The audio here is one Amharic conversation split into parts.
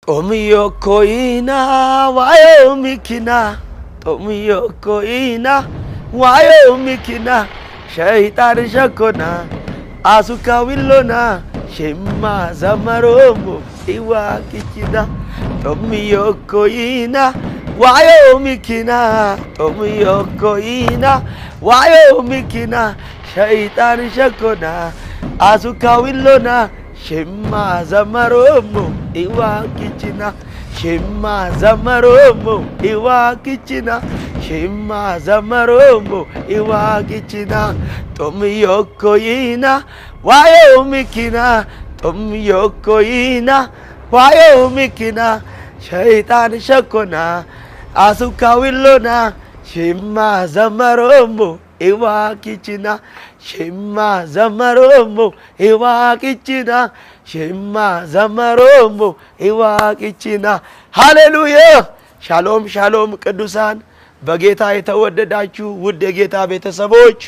ጦምዮኮይና ዋዮሚኪና ጦምዮኮይና ዋዮሚኪና ሸይጣን ሸኮና አሱካዊሎና ሼማ ዘመሮሞ ኢዋኪችና ጦምዮኮይና ዋዮሚኪና ጦምዮኮይና ዋዮሚኪና ሸይጣን ሸኮና አሱካዊሎና ሼማ ዘመሮሞ ኢዋኪችና ሼማ ዘመሮሞ ኢዋኪችና ሼማ ዘመሮሞ ኢዋኪችና ጦምዮኮይና ዋዮሚኪና ጦምዮኮይና ዋዮሚኪና ሸይጣን ሸኮና አሱካዊሎና ሼማ ዘመሮሞ ኢዋኪችና ሼማ ዘመሮሞ ኢዋኪችና ሼማ ዘመሮሞ ኢዋኪችና። ሃሌሉያ! ሻሎም ሻሎም። ቅዱሳን፣ በጌታ የተወደዳችሁ ውድ የጌታ ቤተሰቦች፣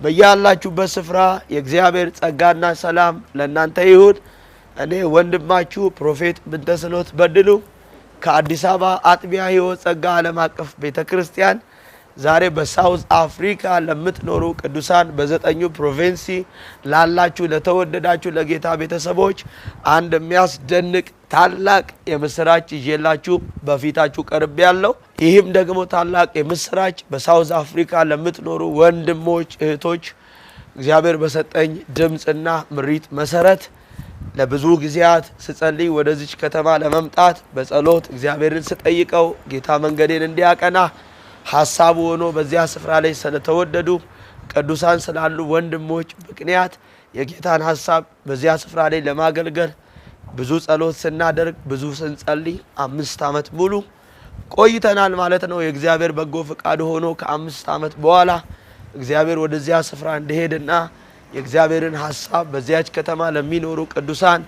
በያላችሁበት ስፍራ የእግዚአብሔር ጸጋና ሰላም ለእናንተ ይሁን። እኔ ወንድማችሁ ፕሮፌት ምንተስኖት በድሉ ከአዲስ አበባ አጥቢያ ሕይወት ጸጋ ዓለም አቀፍ ቤተ ክርስቲያን ዛሬ በሳውዝ አፍሪካ ለምትኖሩ ቅዱሳን፣ በዘጠኙ province ላላችሁ ለተወደዳችሁ ለጌታ ቤተሰቦች አንድ የሚያስደንቅ ታላቅ የምስራች ይዤላችሁ በፊታችሁ ቀርብ ያለው። ይህም ደግሞ ታላቅ የምስራች በሳውዝ አፍሪካ ለምትኖሩ ወንድሞች፣ እህቶች፣ እግዚአብሔር በሰጠኝ ድምፅና ምሪት መሰረት ለብዙ ጊዜያት ስጸልይ ወደዚች ከተማ ለመምጣት በጸሎት እግዚአብሔርን ስጠይቀው ጌታ መንገዴን እንዲያቀና ሀሳቡ ሆኖ በዚያ ስፍራ ላይ ስለተወደዱ ቅዱሳን ስላሉ ወንድሞች ምክንያት የጌታን ሀሳብ በዚያ ስፍራ ላይ ለማገልገል ብዙ ጸሎት ስናደርግ፣ ብዙ ስንጸልይ 5 ዓመት ሙሉ ቆይተናል ማለት ነው። የእግዚአብሔር በጎ ፈቃድ ሆኖ ከ5 ዓመት በኋላ እግዚአብሔር ወደዚያ ስፍራ እንዲሄድና የእግዚአብሔርን ሀሳብ በዚያች ከተማ ለሚኖሩ ቅዱሳን፣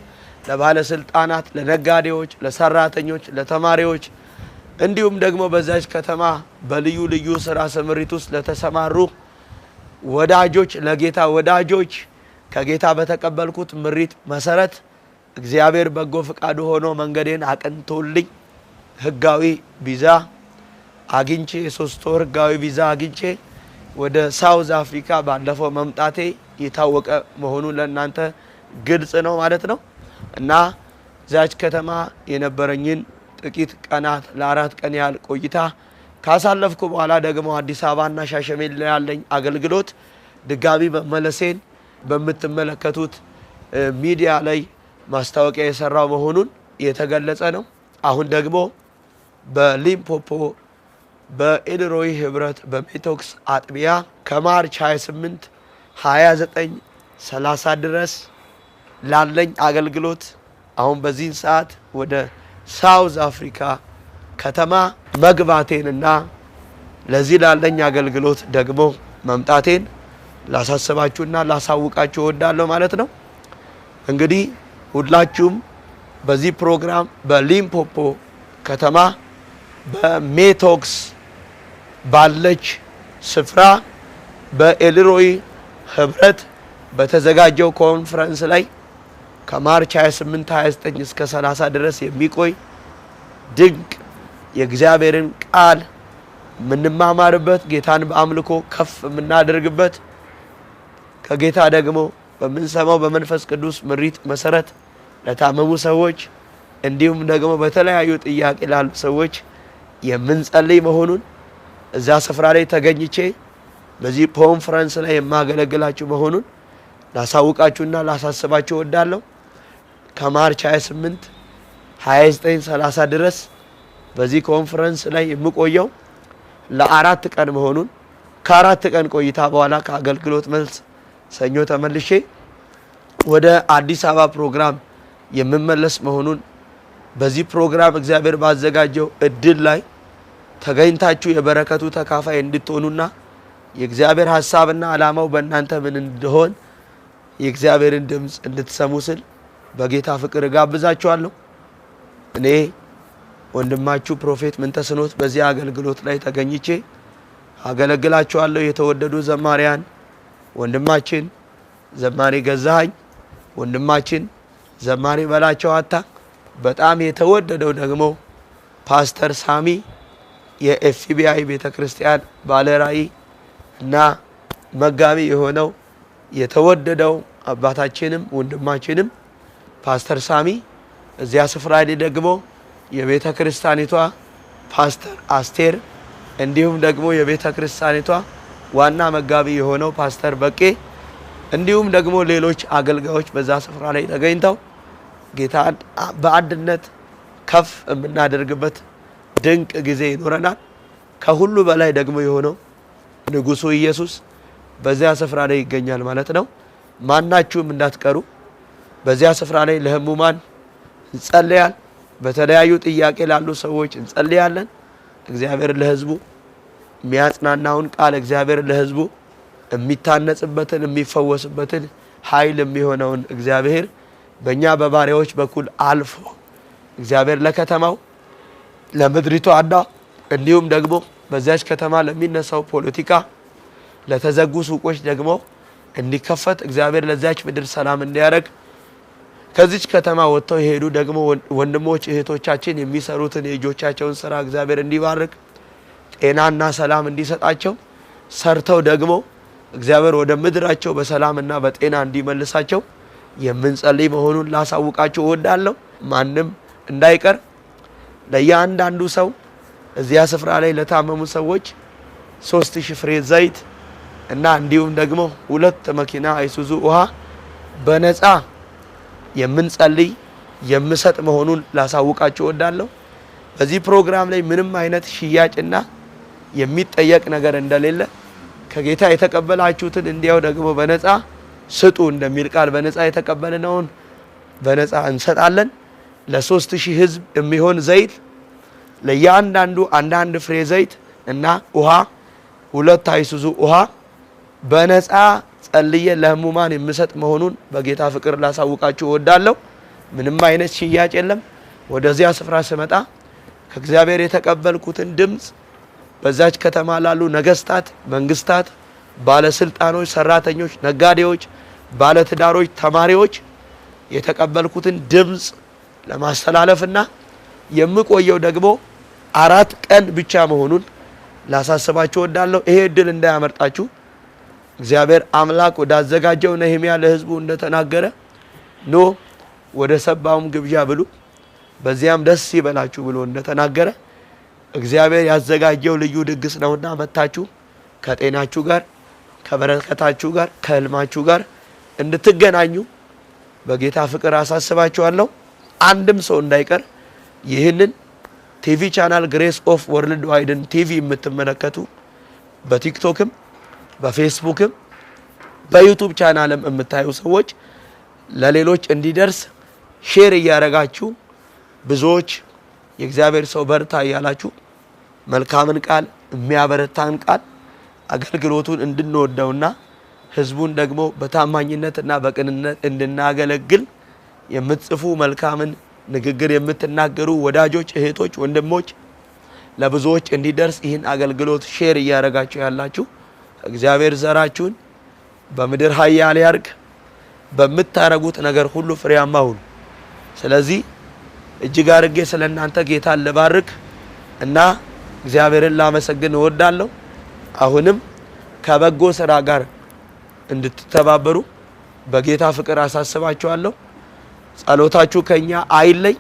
ለባለስልጣናት፣ ለነጋዴዎች፣ ለሰራተኞች፣ ለተማሪዎች፣ እንዲሁም ደግሞ በዛች ከተማ በልዩ ልዩ ስራ ስምሪት ውስጥ ለተሰማሩ ወዳጆች፣ ለጌታ ወዳጆች፣ ከጌታ በተቀበልኩት ምሪት መሰረት እግዚአብሔር በጎ ፈቃዱ ሆኖ መንገዴን አቅንቶልኝ ህጋዊ ቪዛ አግኝቼ፣ የ3 ወር ህጋዊ ቪዛ አግኝቼ ወደ ሳውዝ አፍሪካ ባለፈው መምጣቴ የታወቀ መሆኑን ለእናንተ ግልጽ ነው ማለት ነው። እና እዚያች ከተማ የነበረኝን ጥቂት ቀናት ለ4 ቀን ያህል ቆይታ ካሳለፍኩ በኋላ ደግሞ አዲስ አበባና ሻሸመኔ ያለኝ አገልግሎት ድጋሚ መመለሴን በምትመለከቱት ሚዲያ ላይ ማስታወቂያ የሰራው መሆኑን የተገለጸ ነው። አሁን ደግሞ በሊምፖፖ በኤልሮይ ህብረት በሜቶክስ አጥቢያ ከማርች 28፣ 29፣ 30 ድረስ ላለኝ አገልግሎት አሁን በዚህን ሰዓት ወደ ሳውዝ አፍሪካ ከተማ መግባቴንና ለዚህ ላለኝ አገልግሎት ደግሞ መምጣቴን ላሳስባችሁና ላሳውቃችሁ እወዳለሁ ማለት ነው። እንግዲህ ሁላችሁም በዚህ ፕሮግራም በሊምፖፖ ከተማ በሜቶክስ ባለች ስፍራ በኤልሮይ ህብረት በተዘጋጀው ኮንፈረንስ ላይ ከማርች 28፣ 29 እስከ 30 ድረስ የሚቆይ ድንቅ የእግዚአብሔርን ቃል የምንማማርበት፣ ጌታን በአምልኮ ከፍ የምናደርግበት፣ ከጌታ ደግሞ በምንሰማው በመንፈስ ቅዱስ ምሪት መሰረት ለታመሙ ሰዎች እንዲሁም ደግሞ በተለያዩ ጥያቄ ላሉ ሰዎች የምንጸልይ መሆኑን፣ እዛ ስፍራ ላይ ተገኝቼ በዚህ ኮንፈረንስ ላይ የማገለግላችሁ መሆኑን ላሳውቃችሁና ላሳስባችሁ እወዳለሁ። ከማርች 28፣ 29፣ 30 ድረስ በዚህ ኮንፈረንስ ላይ የምቆየው ለ4 ቀን መሆኑን፣ ከ4 ቀን ቆይታ በኋላ ከአገልግሎት መልስ ሰኞ ተመልሼ ወደ አዲስ አበባ ፕሮግራም የምመለስ መሆኑን፣ በዚህ ፕሮግራም እግዚአብሔር ባዘጋጀው እድል ላይ ተገኝታችሁ የበረከቱ ተካፋይ እንድትሆኑና የእግዚአብሔር ሀሳብና ዓላማው በእናንተ ምን እንደሆን የእግዚአብሔርን ድምፅ እንድትሰሙ ስል በጌታ ፍቅር እጋብዛችኋለሁ። እኔ ወንድማችሁ ፕሮፌት ምንተስኖት በዚህ አገልግሎት ላይ ተገኝቼ አገለግላችኋለሁ። የተወደዱ ዘማሪያን ወንድማችን ዘማሪ ገዛኸኝ፣ ወንድማችን ዘማሪ በላቸው አታ፣ በጣም የተወደደው ደግሞ ፓስተር ሳሚ የኤፍቢአይ ቤተ ክርስቲያን ባለራዕይ እና መጋቢ የሆነው የተወደደው አባታችንም ወንድማችንም ፓስተር ሳሚ፣ እዚያ ስፍራ ላይ ደግሞ የቤተ ክርስቲያኒቷ ፓስተር አስቴር፣ እንዲሁም ደግሞ የቤተ ክርስቲያኒቷ ዋና መጋቢ የሆነው ፓስተር በቄ፣ እንዲሁም ደግሞ ሌሎች አገልጋዮች በዛ ስፍራ ላይ ተገኝተው ጌታን በአንድነት ከፍ የምናደርግበት ድንቅ ጊዜ ይኖረናል። ከሁሉ በላይ ደግሞ የሆነው ንጉሱ ኢየሱስ በዚያ ስፍራ ላይ ይገኛል ማለት ነው። ማናችሁም እንዳትቀሩ። በዚያ ስፍራ ላይ ለሕሙማን እንጸልያል። በተለያዩ ጥያቄ ላሉ ሰዎች እንጸልያለን። እግዚአብሔር ለሕዝቡ የሚያጽናናውን ቃል፣ እግዚአብሔር ለሕዝቡ የሚታነጽበትን፣ የሚፈወስበትን ኃይል የሚሆነውን እግዚአብሔር በእኛ በባሪያዎች በኩል አልፎ እግዚአብሔር ለከተማው፣ ለምድሪቷ እና እንዲሁም ደግሞ በዚያች ከተማ ለሚነሳው ፖለቲካ፣ ለተዘጉ ሱቆች ደግሞ እንዲከፈት፣ እግዚአብሔር ለዚያች ምድር ሰላም እንዲያደርግ፣ ከዚች ከተማ ወጥተው የሄዱ ደግሞ ወንድሞች እህቶቻችን የሚሰሩትን የእጆቻቸውን ስራ እግዚአብሔር እንዲባርክ፣ ጤናና ሰላም እንዲሰጣቸው፣ ሰርተው ደግሞ እግዚአብሔር ወደ ምድራቸው በሰላምና በጤና እንዲመልሳቸው የምንጸልይ መሆኑን ላሳውቃችሁ እወዳለሁ። ማንም እንዳይቀር። ለእያንዳንዱ ሰው እዚያ ስፍራ ላይ ለታመሙ ሰዎች 3000 ፍሬ ዘይት እና እንዲሁም ደግሞ 2 መኪና አይሱዙ ውሃ በነፃ የምንጸልይ፣ የምሰጥ መሆኑን ላሳውቃችሁ እወዳለሁ። በዚህ ፕሮግራም ላይ ምንም አይነት ሽያጭና የሚጠየቅ ነገር እንደሌለ፣ ከጌታ የተቀበላችሁትን እንዲያው ደግሞ በነፃ ስጡ እንደሚል ቃል በነፃ የተቀበልነውን በነፃ እንሰጣለን። ለ3000 ህዝብ የሚሆን ዘይት፣ ለእያንዳንዱ አንዳንድ ፍሬ ዘይት እና ውሃ፣ 2 አይሱዙ ውሃ በነፃ ጸልዬ ለህሙማን የምሰጥ መሆኑን በጌታ ፍቅር ላሳውቃችሁ እወዳለሁ። ምንም አይነት ሽያጭ የለም። ወደዚያ ስፍራ ስመጣ ከእግዚአብሔር የተቀበልኩትን ድምፅ በዛች ከተማ ላሉ ነገስታት፣ መንግስታት፣ ባለስልጣኖች፣ ሰራተኞች፣ ነጋዴዎች፣ ባለትዳሮች፣ ተማሪዎች የተቀበልኩትን ድምፅ ለማስተላለፍና የምቆየው ደግሞ 4 ቀን ብቻ መሆኑን ላሳስባችሁ እወዳለሁ። ይሄ እድል እንዳያመርጣችሁ። እግዚአብሔር አምላክ ወዳዘጋጀው፣ ነህሚያ ለህዝቡ እንደተናገረ ኑ ወደ ሰባውም ግብዣ ብሉ፣ በዚያም ደስ ይበላችሁ ብሎ እንደተናገረ፣ እግዚአብሔር ያዘጋጀው ልዩ ድግስ ነውና መታችሁ ከጤናችሁ ጋር፣ ከበረከታችሁ ጋር፣ ከህልማችሁ ጋር እንድትገናኙ በጌታ ፍቅር አሳስባችኋለሁ። አንድም ሰው እንዳይቀር። ይህንን TV channel Grace of Worldwide ን ቲቪ የምትመለከቱ፣ በቲክቶክም፣ በፌስቡክም፣ በዩቱብ ቻናልም የምታዩ ሰዎች ለሌሎች እንዲደርስ share እያደረጋችሁ፣ ብዙዎች የእግዚአብሔር ሰው በርታ እያላችሁ መልካምን ቃል፣ የሚያበረታን ቃል፣ አገልግሎቱን እንድንወደውና ህዝቡን ደግሞ በታማኝነትና በቅንነት እንድናገለግል የምትጽፉ፣ መልካምን ንግግር የምትናገሩ ወዳጆች፣ እህቶች፣ ወንድሞች፣ ለብዙዎች እንዲደርስ ይህን አገልግሎት share እያደረጋችሁ ያላችሁ እግዚአብሔር ዘራችሁን በምድር ኃያል ያርግ። በምታረጉት ነገር ሁሉ ፍሬያማ ሁኑ። ስለዚህ እጅግ አድርጌ ስለ እናንተ ጌታን ልባርክ እና እግዚአብሔርን ላመሰግን እወዳለሁ። አሁንም ከበጎ ስራ ጋር እንድትተባበሩ በጌታ ፍቅር አሳስባችኋለሁ። ጸሎታችሁ ከኛ አይለይ።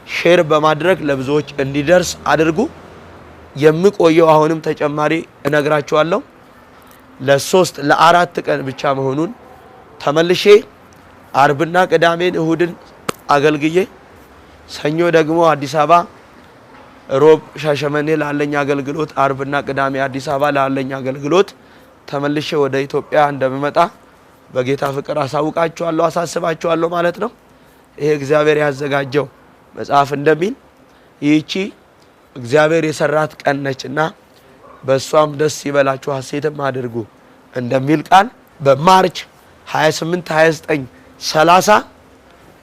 Share በማድረግ ለብዙዎች እንዲደርስ አድርጉ። የምቆየው አሁንም ተጨማሪ እነግራችኋለሁ፣ ለ3 ለ4 ቀን ብቻ መሆኑን፣ ተመልሼ አርብና ቅዳሜን እሁድን አገልግዬ ሰኞ ደግሞ አዲስ አበባ፣ ሮብ ሻሸመኔ ላለኝ አገልግሎት፣ አርብና ቅዳሜ አዲስ አበባ ላለኝ አገልግሎት ተመልሼ ወደ ኢትዮጵያ እንደምመጣ በጌታ ፍቅር አሳውቃችኋለሁ፣ አሳስባችኋለሁ ማለት ነው። ይሄ እግዚአብሔር ያዘጋጀው፣ መጽሐፍ እንደሚል ይህቺ እግዚአብሔር የሰራት ቀን ነችና በእሷም ደስ ይበላችሁ ሐሴትም አድርጉ እንደሚል ቃል በ March 28፣ 29፣ 30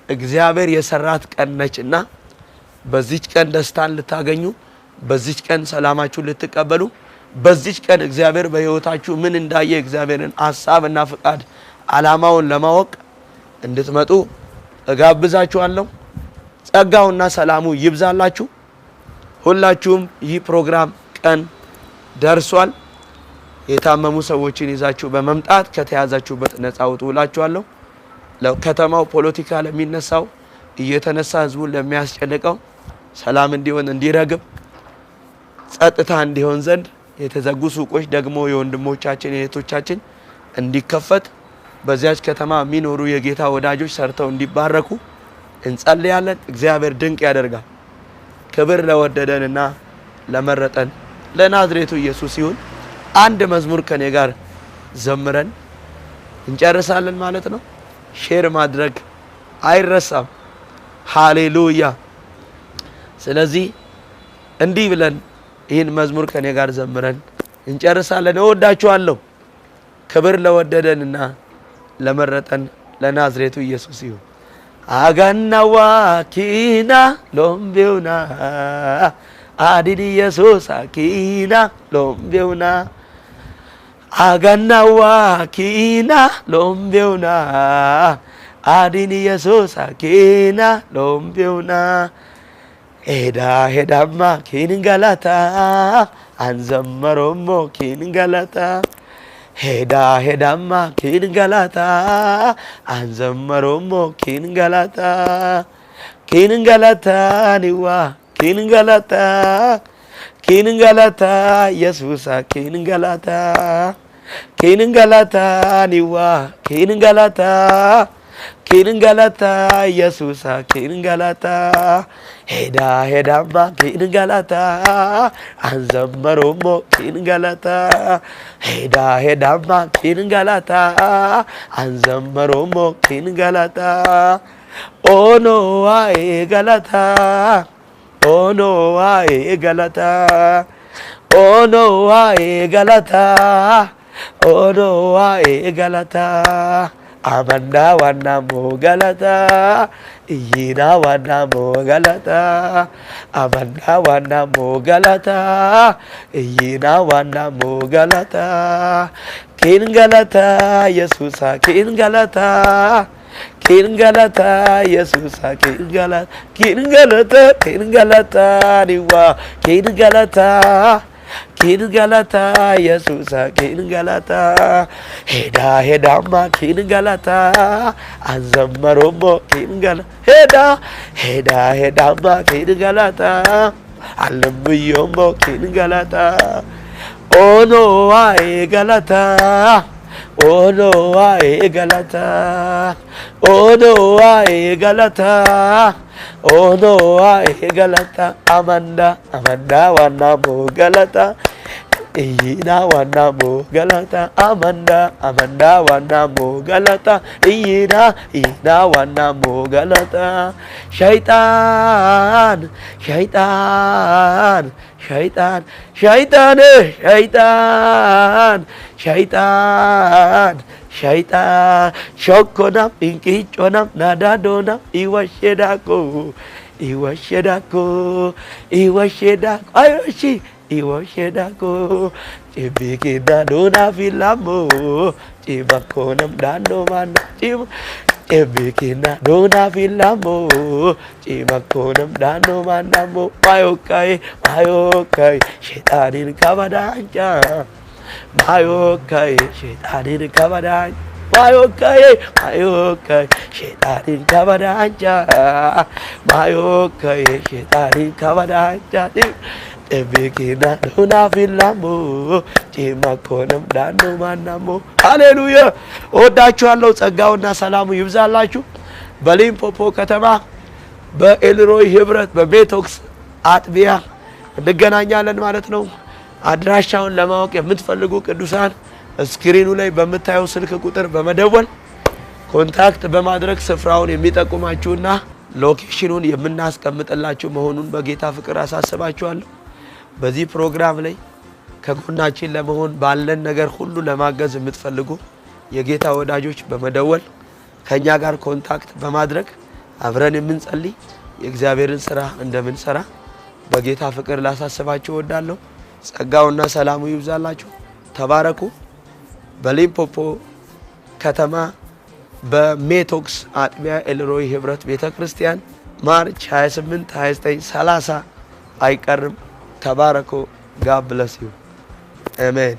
እግዚአብሔር የሰራት ቀን ነችና በዚች ቀን ደስታን ልታገኙ፣ በዚች ቀን ሰላማችሁን ልትቀበሉ፣ በዚች ቀን እግዚአብሔር በሕይወታችሁ ምን እንዳየ እግዚአብሔርን ሐሳብና ፍቃድ ዓላማውን ለማወቅ እንድትመጡ እጋብዛችኋለሁ። ጸጋውና ሰላሙ ይብዛላችሁ። ሁላችሁም ይህ ፕሮግራም ቀን ደርሷል። የታመሙ ሰዎችን ይዛችሁ በመምጣት ከተያዛችሁበት ነፃ ውጡ እላችኋለሁ። ለከተማው ፖለቲካ ለሚነሳው እየተነሳ ህዝቡን ለሚያስጨንቀው ሰላም እንዲሆን፣ እንዲረግብ፣ ጸጥታ እንዲሆን ዘንድ፣ የተዘጉ ሱቆች ደግሞ የወንድሞቻችን የእህቶቻችን እንዲከፈት፣ በዚያች ከተማ የሚኖሩ የጌታ ወዳጆች ሰርተው እንዲባረኩ እንጸልያለን። እግዚአብሔር ድንቅ ያደርጋል። ክብር ለወደደንና ለመረጠን ለናዝሬቱ ኢየሱስ ይሁን። አንድ መዝሙር ከኔ ጋር ዘምረን እንጨርሳለን ማለት ነው። Share ማድረግ አይረሳም። ሃሌሉያ። ስለዚህ እንዲህ ብለን ይህን መዝሙር ከኔ ጋር ዘምረን እንጨርሳለን። እወዳችኋለሁ። ክብር ለወደደንና ለመረጠን ለናዝሬቱ ኢየሱስ ይሁን። አጋናዋ ኪና ሎምቤውና አዲድ ኢየሱስ አኪና ሎምቤውና፣ አጋናዋ ኪና ሎምቤውና አዲን ኢየሱስ አኪና ሎምቤውና፣ ሄዳ ሄዳማ ኪንገላታ አንዘመሮሞ ኪንገላታ፣ ሄዳ ሄዳማ ኪንገላታ አንዘመሮሞ ኪንገላታ፣ ኪንገላታ ኒዋ ኪንገላታ፣ ኪንገላታ ኢየሱሳ ኪንገላታ፣ ኪንገላታ ኒዋ ኪንገላታ፣ ኪንገላታ ኢየሱሳ ኪንገላታ፣ ሄዳ ሄዳማ ኪንገላታ አንዘመሮሞ ኪንገላታ፣ ሄዳ ሄዳማ ኪንገላታ አንዘመሮሞ ኪንገላታ፣ ኦኖ ዋኤ ገላታ፣ ኦኖ ዋኤ ገላታ፣ ኦኖ ዋኤ ገላታ፣ ኦኖ ዋኤ ገላታ፣ አመና ዋናሞ ገለታ እይና ዋናሞ ገለታ፣ አመና ዋናሞ ገለታ እይና ዋናሞ ገለታ፣ ኪን ገለታ ኢየሱሳ ኪን ገለታ፣ ኪን ገለታ ኢየሱሳ ኪን ገለታ፣ ኪን ገለታ፣ ኪን ገለታ ኒዋ ኪን ገለታ፣ ኪን ገለታ ኢየሱሳ ኪን ገለታ፣ ሄዳ ሄዳማ ኪን ገለታ አንዘመሮሞ ኪን ገለ፣ ሄዳ ሄዳ ሄዳማ ኪን ገለታ አልምዮሞ ኪን ገለታ፣ ኦኖ ዋኤ ገለታ፣ ኦኖ ዋኤ ገለታ፣ ኦኖ ዋኤ ገለታ፣ ኦኖ ዋኤ ገለታ፣ አመንዳ አመንዳ ዋናሞ ገለታ እይና ዋናሞ ገለታ፣ አመንዳ አመንዳ ዋናሞ ገለታ እይና እይና ዋናሞ ገለታ፣ ሸይጣን ሸይጣን ሸይጣን ሸይጣን ሸይጣን ሸይጣን ሸይጣን ሾኮናም እንቅጮናም ናዳዶናም ይወሸዳኮ ይወሸዳኮ ይወሸዳኮ አይወሺ ይወሸዳኮ ጭቢኪና ዶና ፊላሞ ጭባኮነም ዳኖ ማና ጭቢኪና ዶና ፊላሞ ጭባኮነም ዳኖ ማናሞ ማዮካይ ማዮካይ ሸጣኒን ከበዳንጫ ማዮካይ ሸጣኒን ከበዳንጫ ማዮካይ ማዮካይ ሸጣኒን ከበዳንጫ ማዮካይ ሸጣኒን ከበዳንጫ ጥቢኪና ዶና ፊላሞ ጭማኮንም ዳኖ ማናሞ። ሃሌሉያ! እወዳችኋለሁ። ጸጋውና ሰላሙ ይብዛላችሁ። በሊምፖፖ ከተማ በኤልሮይ ህብረት በሜቶክስ አጥቢያ እንገናኛለን ማለት ነው። አድራሻውን ለማወቅ የምትፈልጉ ቅዱሳን screen ኑ ላይ በምታየው ስልክ ቁጥር በመደወል contact በማድረግ ስፍራውን የሚጠቁማችሁና location ኑን የምናስቀምጥላችሁ መሆኑን በጌታ ፍቅር አሳስባችኋለሁ። በዚህ ፕሮግራም ላይ ከጎናችን ለመሆን፣ ባለን ነገር ሁሉ ለማገዝ የምትፈልጉ የጌታ ወዳጆች በመደወል ከኛ ጋር contact በማድረግ አብረን የምንጸልይ፣ የእግዚአብሔርን ስራ እንደምንሰራ በጌታ ፍቅር ላሳስባችሁ እወዳለሁ። ጸጋውና ሰላሙ ይብዛላችሁ። ተባረኩ። በሊምፖፖ ከተማ በሜቶክስ አጥቢያ ኤልሮይ ህብረት ቤተ ክርስቲያን March 28፣ 29፣ 30 አይቀርም። ተባረኮ። God bless you። አሜን።